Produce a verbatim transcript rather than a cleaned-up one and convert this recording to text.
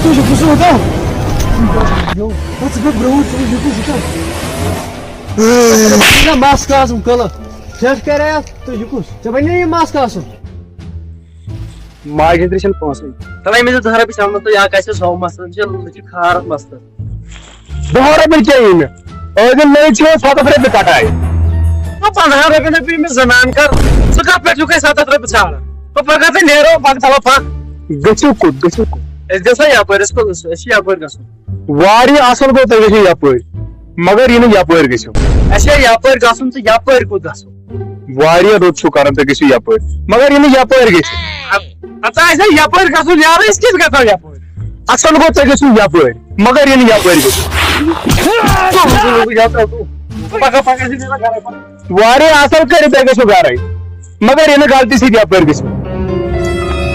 یہِ کُس ہیوٗ ہوٗٹل؟ یو، ژٕ گوٚو برٛونٛہہ، ژٕ وٕچھ، یہِ کُس ہوٗٹل؟ ژےٚ بنیٛاہ مَس قاسم قلعہٕ؟ ژےٚ کیٛاہ کرے اَتھ؟ تہٕ یہِ کُس؟ ژےٚ بنیٛاہ یہِ مَس قاسم؟ ماجہِ ہٕنٛدرِ چھِنہٕ پونٛسَے۔ تَلَے مےٚ دیُت دَہ رۄپیہِ سٮ۪منَس تہٕ یا کَسہِ سۄ مَستَس، یہِ چھِ لُکھ چھِ خارَس مَستَس۔ دَہ رۄپیہِ کیٛاہ یی مےٚ؟ ٲدِل نٔے چھِ سَتَتھ رۄپیہِ کَٹایہِ۔ وۄنۍ پنٛدہَن رۄپیَن ہَے پیٚیہِ مےٚ زنان کَر۔ ژٕ کَتھ پٮ۪ٹھ چھُکھ اَسہِ سَتَتھ رۄپیہِ ژھانٛڈان؟ وۄنۍ پَکھ ژٕ نیرو، پَکھ تَلہٕ پَکھ۔ گٔژھِو کوٚت، گٔژھِو کوٚت؟ أسۍ گژھو یَپٲرۍ، أسۍ کوٚت گژھو؟ أسۍ چھِ یَپٲرۍ گژھُن۔ واریاہ اَصٕل گوٚو، تُہۍ گٔژھِو یَپٲرۍ، مگر یہِ نہٕ یَپٲرۍ گٔژھِو۔ اَسہِ چھا یَپٲرۍ گژھُن تہٕ یَپٲرۍ کوٚت گژھو؟ واریاہ رُت چھُو کران، تُہۍ گٔژھِو یپٲرۍ، مگر یہِ نہٕ یپٲرۍ گٔژھِو۔ اَدٕ آسہِ ہا یپٲرۍ گژھُن یارٕ، أسۍ کِتھ گژھو یپٲرۍ؟ اَصٕل گوٚو، تُہۍ گٔژھِو یپٲرۍ، مگر یہِ نہٕ یپٲرۍ گٔژھِو۔ پکا، پکا، أسۍ گژھو گرے، پکا۔ واریاہ اَصٕل کٔرِتھ، تُہۍ گٔژھِو گرے، مگر یہِ نہٕ غلطی سۭتۍ یپٲرۍ گٔژھِو۔